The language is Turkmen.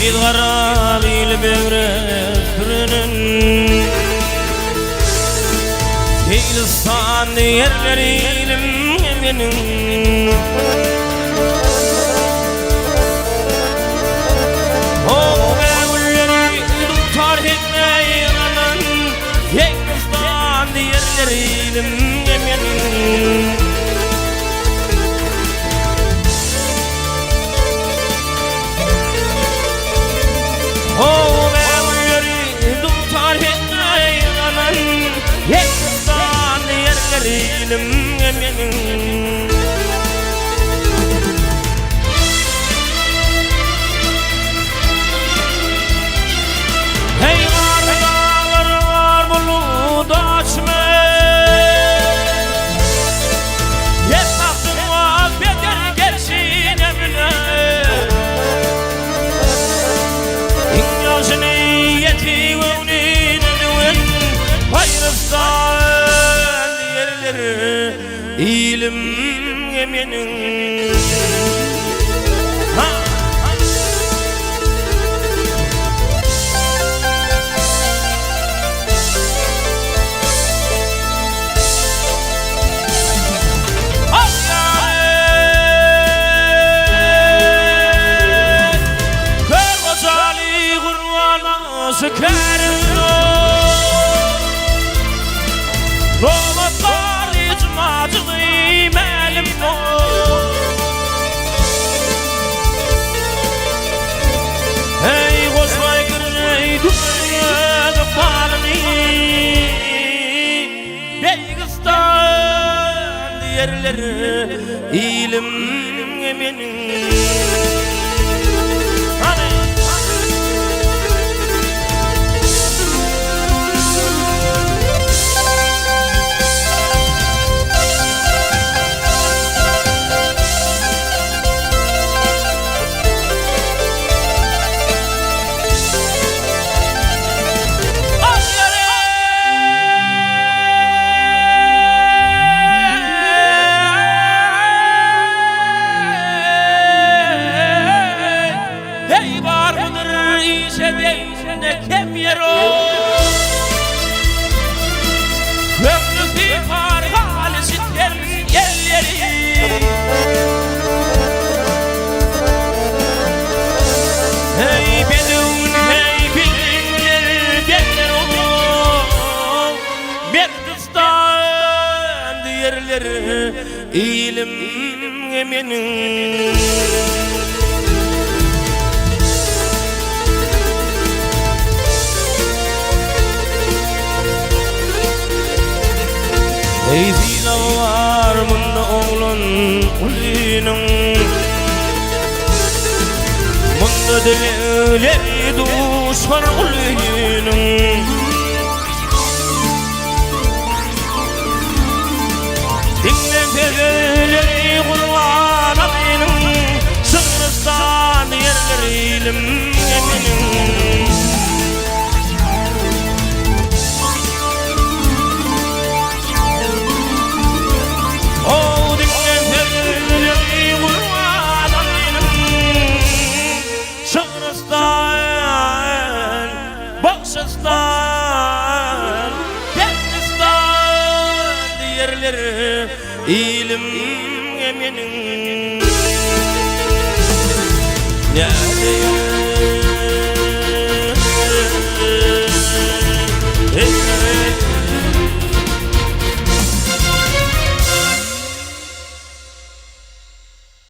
Gyz garal ili begre sürenen Seýlistan ýerleri ilim meniň Ho bägülleri dutar hemme ýylanan Seýlistan ýerleri ilim meniň Hey gar daglar gar bulut açma Ilim meniň Ha Hey goşmaý girjeý düzgün ykbalyny Beýigistan diýerler ilim meniň. Hany! Hey bar mıdır işe degende kem yer o Köklü sipar halı şitten elleri Hey bedewin hey bilinler begler o Merdistan diýerler ilim meniň. Eý sylag bar munda oglan ulynyň Munda dilegleri duşar ulynyň Diňle sözleri Gurban Alynyň Şygrystan ýerleri ilim meniň. How diňle sözleri Gurban Alynyň Şygrystan, Bagşystan, Derdistan diýerler ilim meniň. Nädeýin?